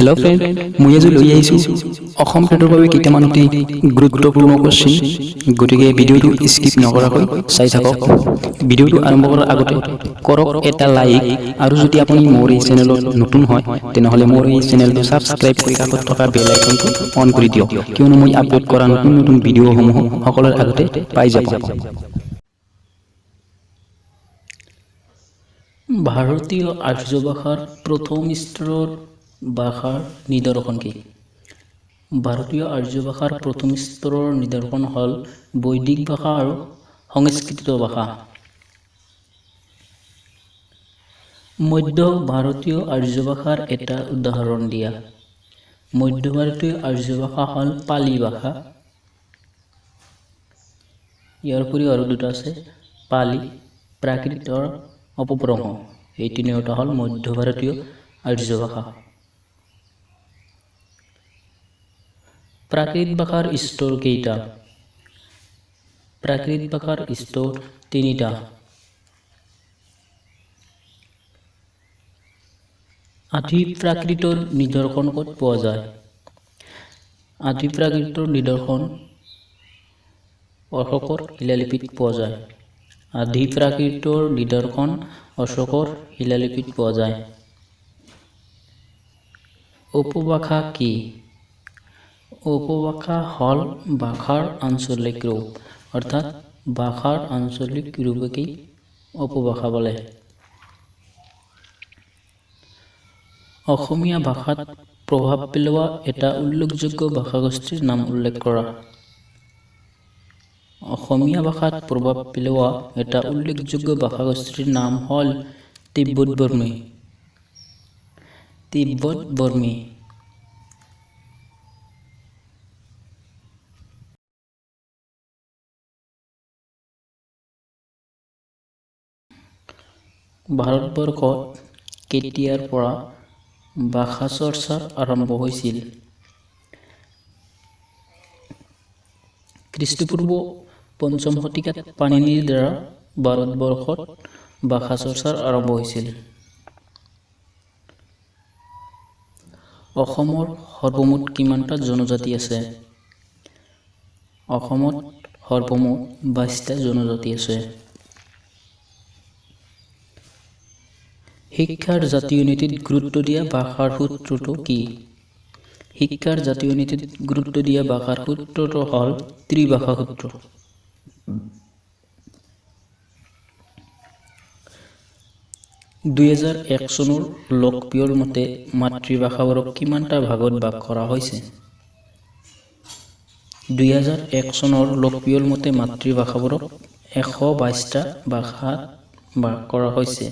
Hello' friend, মই আজি লৈ আহিছোঁ অসম টেটৰ বাবে কেইটামান অতি গুৰুত্বপূৰ্ণ কুৱেশ্যন। গতিকে ভিডিঅ'টো স্কিপ নকৰাকৈ চাই থাকক। ভিডিঅ'টো আৰম্ভ কৰাৰ আগতে কৰক এটা লাইক আৰু যদি আপুনি মোৰ এই চেনেলত নতুন হয়, তেনেহ'লে মোৰ এই চেনেলটো ছাবস্ক্ৰাইব কৰি কাষত থকা বেল আইকনটো অন কৰি দিয়ক, কিয়নো মই আপলোড কৰা নতুন নতুন ভিডিঅ'সমূহ সকলোৰে আগতে পাই যাব। ভাৰতীয় আৰ্য ভাষাৰ প্ৰথম স্তৰৰ ভাষাৰ নিদৰ্শন কি? ভাৰতীয় আৰ্য ভাষাৰ প্ৰথম স্তৰৰ নিদৰ্শন হ'ল বৈদিক ভাষা আৰু সংস্কৃত ভাষা। মধ্য ভাৰতীয় আৰ্য ভাষাৰ এটা উদাহৰণ দিয়া। মধ্য ভাৰতীয় আৰ্য ভাষা হ'ল পালি ভাষা। ইয়াৰ উপৰিও আৰু দুটা আছে, পালি, প্ৰাকৃত আৰু অপভ্ৰংশ। এই তিনিওটা হ'ল মধ্য ভাৰতীয় আৰ্য ভাষা। প্ৰাকৃত ভাষাৰ স্তৰ কেইটা? প্ৰাকৃত ভাষাৰ স্তৰ তিনিটা। আদি প্ৰাকৃতৰ নিদৰ্শন ক'ত পোৱা যায়? আদি প্ৰাকৃতৰ নিদৰ্শন অশোকৰ শিলালিপিত পোৱা যায়। আদি প্ৰাকৃতৰ নিদৰ্শন অশোকৰ শিলালিপিত পোৱা যায়। উপভাষা কি? উপভাষা হ'ল ভাষাৰ আঞ্চলিক ৰূপ, অৰ্থাৎ ভাষাৰ আঞ্চলিক ৰূপকেই উপভাষা বোলে। অসমীয়া ভাষাত প্ৰভাৱ পেলোৱা এটা উল্লেখযোগ্য ভাষাগোষ্ঠীৰ নাম উল্লেখ কৰা। অসমীয়া ভাষাত প্ৰভাৱ পেলোৱা এটা উল্লেখযোগ্য ভাষাগোষ্ঠীৰ নাম হ'ল তিব্বত বৰ্মী। তিব্বত বৰ্মী। ভাৰতবৰ্ষত কেতিয়াৰ পৰা ভাষা চৰ্চাৰ আৰম্ভ হৈছিল? খ্ৰীষ্টপূৰ্ব পঞ্চম শতিকাত পাণিনিৰ দ্বাৰা ভাৰতবৰ্ষত ভাষা চৰ্চাৰ আৰম্ভ হৈছিল। অসমৰ সৰ্বমুঠ কিমানটা জনজাতি আছে? অসমত সৰ্বমুঠ 22টা জনজাতি আছে। শিক্ষাৰ জাতীয় নীতিত গুৰুত্ব দিয়া ভাষাৰ সূত্ৰটো কি? শিক্ষাৰ জাতীয় নীতিত গুৰুত্ব দিয়া ভাষাৰ সূত্ৰটো হ'ল ত্ৰিভাষা সূত্ৰ। 2001 চনৰ লোকপিয়ল মতে মাতৃভাষাবোৰক কিমানটা ভাগত ভাগ কৰা হৈছে? 2001 চনৰ লোকপিয়ল মতে মাতৃভাষাবোৰক 122টা ভাষাত ভাগ কৰা হৈছে।